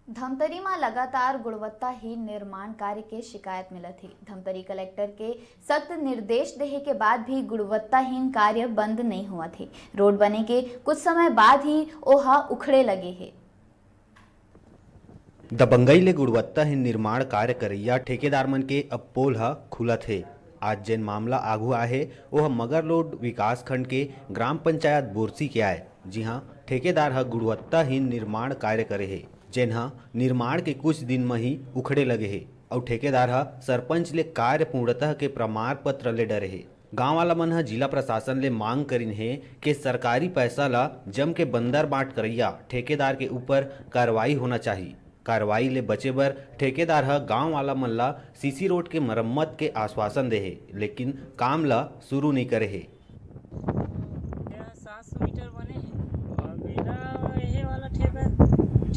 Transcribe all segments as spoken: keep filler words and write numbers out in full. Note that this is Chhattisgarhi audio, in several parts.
धमतरी म लगातार गुणवत्ताहीन निर्माण कार्य के शिकायत मिलत हे। धमतरी कलेक्टर के सख्त निर्देश देहे के बाद भी गुणवत्ताहीन कार्य बंद नइ होवत हे। रोड बने के कुछ समय बाद ही ओहा उखड़े लगे हे। दबंगई ले गुणवत्ताहीन निर्माण कार्य करइया ठेकेदार मन के अब पोल ह खुलत हे। आज जेन मामला आघू आए हे, ओह मगरलोड विकासखंड के ग्राम पंचायत बोरसी के आए, जिहां ठेकेदार ह गुणवत्ताहीन निर्माण कार्य करे हे, जेन ह निर्माण के कुछ दिन म ही उखड़े लगे हे, अउ ठेकेदार ह सरपंच ले कार्य पूर्णतः के प्रमाण पत्र ले डरे हे। गांव वाला मन ह जिला प्रशासन ले मांग करिन हे के सरकारी पैसा ल जम के बंदर बांट करइया ठेकेदार के ऊपर कार्रवाई होना चाही। कार्रवाई ले बचे बर ठेकेदार ह गांव वाला मन ल सीसी रोड के मरम्मत के आश्वासन दे हे, लेकिन काम ल शुरू नइ करे हे। सात सौ मीटर बने हे। अउ बेरा एहे वाला ठेका-,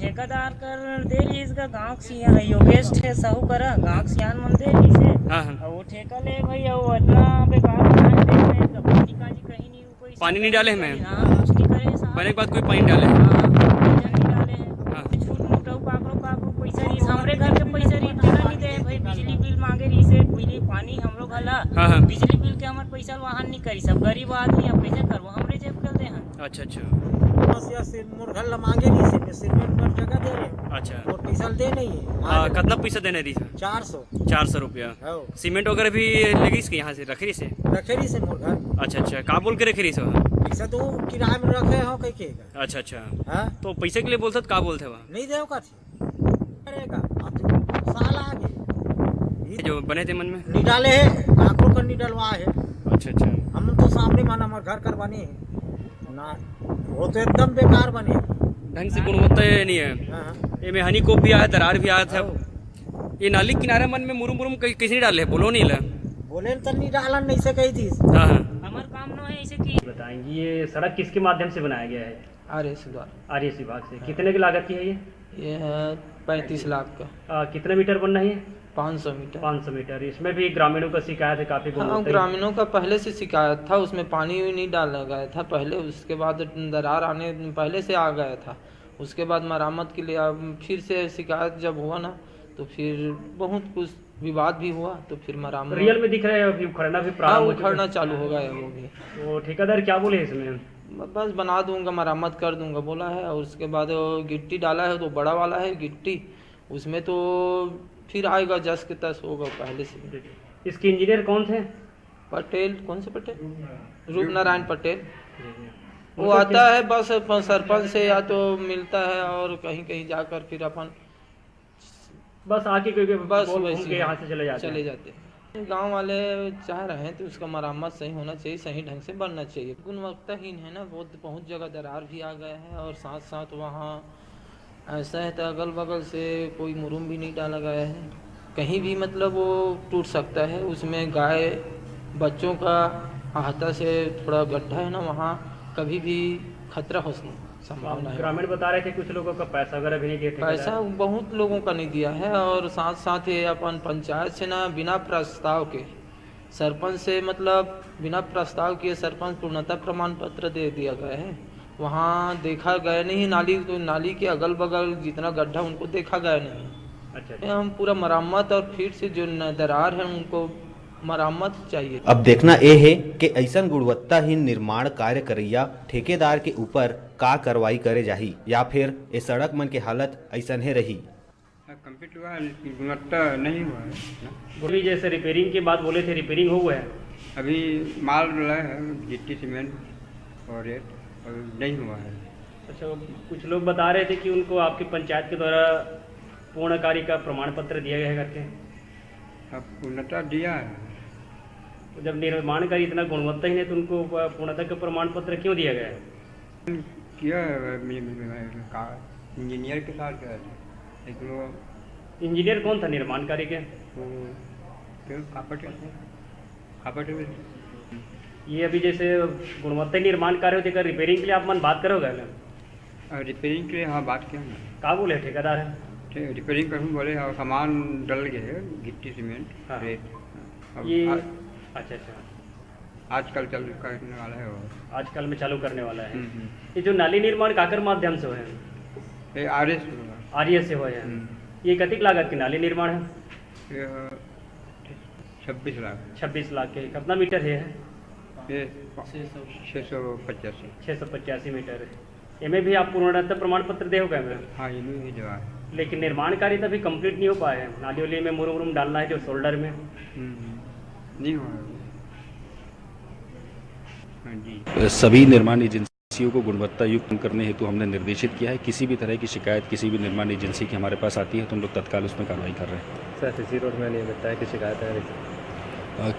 ठेकेदार कर दे रहिस गा, गांव के सिया-, योगेश ठे साहू करा, गांव के सियान मन दे रहिस हे। हाँ, हाँ। अउ वो ठेका ले भाई, अउ अतना बेकार बनाए दे रहे हैं, पानी काजी कहीं नहीं, कोई पानी नहीं डाले हैं। हाँ, कुछ नहीं करे साहब। बने के बाद कोई पानी डाले हैं। हाँ, हाँ, कुछ नहीं डाले हैं। हाँ। छोट मोट अउ काकरो, काकरो पैसा रहिस, हमरे घर के पैसा रहिस, तेला नहीं दे भाई, बिजली बिल मांगे रहिस हे, बिजली पानी हमरो घर ला, हाँ, हाँ। बिजली बिल के हमर पैसा वाहन नहीं करिस, अब गरीब आदमी, अब कैसे करबो, हमरे जेब के दे हन। अच्छा, अच्छा। बस या सिर-, मोर घर ला मांगे रहिस हे, मैं सिरमेंट बर जगह दे रहे हैं। अच्छा। मोर पैसा दे नहीं है। हाँ, हाँ। कितना पैसा देने रहिस हे? चार सौ। चार सौ रुपया। हाँ। सीमेंट वगैरह भी ले गइस के यहाँ से रखे रहिस हे? रखे रहिस हे मोर घर। अच्छा, अच्छा। का बोल के रखे रहिस हे? पैसा तो किराए में रखे हो कह के। अच्छा, अच्छा। हाँ? तो पैसे के लिए बोलत का बोलत हे? नहीं देव का थी। करेगा। अब तो साल आ गए। ये जो बने थे मन में? नहीं डाले है, काकरो कर नहीं डलवा है। अच्छा, अच्छा। हम तो सामने माना हमारे घर कर बने है। ना, वो तो एकदम बेकार बने। ढंग से गुणवत्ता ये नहीं है। हाँ, हाँ। ये में हनी को भी आया, दरार भी आया था। हाँ। ये नाली किनारे मन में मुरुम मुरुम कई-, कैसे नहीं डाले, बोलो नहीं ला। बोले तो नहीं डालन, नहीं से कही थी। हाँ, हाँ। हमार काम ना है ऐसे कि बताएंगे, ये सड़क किसके माध्यम से बनाया गया है? आरएस द्वारा। आरएस विभाग से। हाँ। कितने की लागत की है ये? ये है पैंतीस लाख का। आ, कितने मीटर बनना है? पाँच सौ मीटर। पाँच सौ मीटर। इसमें भी ग्रामीणों का शिकायत है काफ़ी हाँ, गुणवत्ता। ग्रामीणों का पहले से शिकायत था, उसमें पानी भी नहीं डाला गया था पहले, उसके बाद दरार आने पहले से आ गया था। उसके बाद मरम्मत के लिए अब फिर से शिकायत जब हुआ ना, तो फिर बहुत कुछ विवाद भी हुआ, तो फिर मरम्मत रियल में दिख रहा है, अभी उखड़ना भी हाँ, प्रारंभ हो चुका है। उखड़ना चालू हो गया है वो भी। तो ठेकेदार क्या बोले इसमें? ब-, बस बना दूंगा, मरम्मत कर दूंगा बोला है। और उसके बाद वो गिट्टी डाला है, तो बड़ा वाला है गिट्टी, उसमें तो फिर आएगा, जस के तस होगा पहले से। जी, जी। इसके इंजीनियर कौन थे? पटेल, कौन से पटेल? रूप नारायण पटेल। जी, जी। वो उनका आता क्या है बस अपन सरपंच से या तो मिलता है और कहीं कहीं जाकर फिर अपन बस आके कोई, कोई बस वो घूम वैसे के ही यहाँ से चले जाते चले हैं। जाते हैं। गांव वाले चाह रहे हैं तो उसका मरम्मत सही होना चाहिए, सही ढंग से बनना चाहिए। गुणवत्ताहीन है ना, बहुत, बहुत जगह दरार भी आ गया है और साथ साथ वहाँ ऐसा है तो अगल बगल से कोई मुरुम भी नहीं डाला गया है। कहीं भी मतलब वो टूट सकता है, उसमें गाय बच्चों का हाथा से थोड़ा गड्ढा है ना, वहाँ कभी भी खतरा हो सक-, तो संभावना है। ग्रामीण बता रहे थे कुछ लोगों का पैसा वगैरह भी नहीं दिया ठेकेदार। पैसा बहुत लोगों का नहीं दिया है और साथ साथ ये अपन पंचायत से ना बिना प्रस्ताव के सरपंच से मतलब बिना प्रस्ताव के सरपंच पूर्णता प्रमाण पत्र दे दिया गया है। वहाँ देखा गया नहीं नाली, तो नाली के अगल बगल जितना गड्ढा उनको देखा गया नहीं। अच्छा, अच्छा। ये हम पूरा मरम्मत और फिर से जो न-, दरार है उनको मरम्मत चाहिए। अब देखना ए हे कि अइसन गुणवत्ताहीन निर्माण कार्य करइया ठेकेदार के ऊपर का कार्रवाई करे जाही या फिर ए सड़क मन के हालत अइसन हे रही। हाँ, complete हुआ है, लेकिन गुणवत्ता नहीं हुआ है ना। अभी जैसे रिपेयरिंग की बात बोले थे, रिपेयरिंग हो गया है? अभी माल लाए हैं, गिट्टी, सीमेंट और रेत, अभी नहीं हुआ है। अच्छा, कुछ लोग बता रहे थे कि उनको आपके पंचायत के द्वारा पूर्ण कार्य का प्रमाण पत्र दिया गया है करके। अब पूर्णता दिया है। तो जब निर्माण कार्य इतना गुणवत्ता ही नहीं, तो उनको प-, पूर्णता का प्रमाण पत्र क्यों दिया गया है? किया है, मैं, मैं, मैं, मैं, का, इंजीनियर के साथ गया था, लेकिन वो इंजीनियर कौन था निर्माण कार्य के? वो, फिर कापट, कापट में। ये अभी जैसे गुणवत्ता निर्माण कार्य होते, अगर रिपेयरिंग के लिए आप मन बात करोगे ना? और रिपेयरिंग के लिए, हाँ, बात किया ना। का बोले ठेकेदार है? रि-, रिपेयरिंग कर बोले, हाँ, सामान डल गए है, गिट्टी, सीमेंट, हाँ। रेत। अब ये, आ- अच्छा, अच्छा। आजकल चालू करने वाला है वो। आजकल में चालू करने वाला है। हम्म, हम्म। ये जो नाली निर्माण काकर माध्यम से है? ये आरएस वाला। आर्य से होय हे। हम्म। ये कतिक लागत के नाली निर्माण हे? यह छब्बीस लाख। छब्बीस लाख के। कितना मीटर हे? ये छः सौ पचासी। छः सौ पचासी मीटर। एमे भी आप पूर्णतः प्रमाण पत्र दे हो गए में? हाँ, इन्होंने भी देवा है। लेकिन निर्माण कार्य तो अभी कंप्लीट नहीं हो पाया है। नाली वाली में मुरुम उरुम डालना है जो शोल्डर में। हम्म, नहीं हुआ है। हाँ जी। सभी निर्माण एजेंसियों को गुणवत्ता युक्त काम करने हेतु हमने निर्देशित किया है। किसी भी तरह की शिकायत किसी भी निर्माण एजेंसी की हमारे पास आती है तो हम लोग तत्काल उसमें कार्रवाई कर रहे हैं। सर, सीसी रोड में अनियमितता की शिकायत है। अ,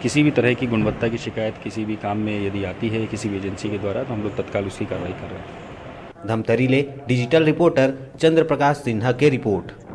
किसी भी तरह की गुणवत्ता की शिकायत किसी भी काम में यदि आती है किसी भी एजेंसी के द्वारा तो हम लोग तत्काल उसकी कार्रवाई कर रहे हैं। धमतरी ले डिजिटल रिपोर्टर चंद्र प्रकाश सिन्हा के रिपोर्ट।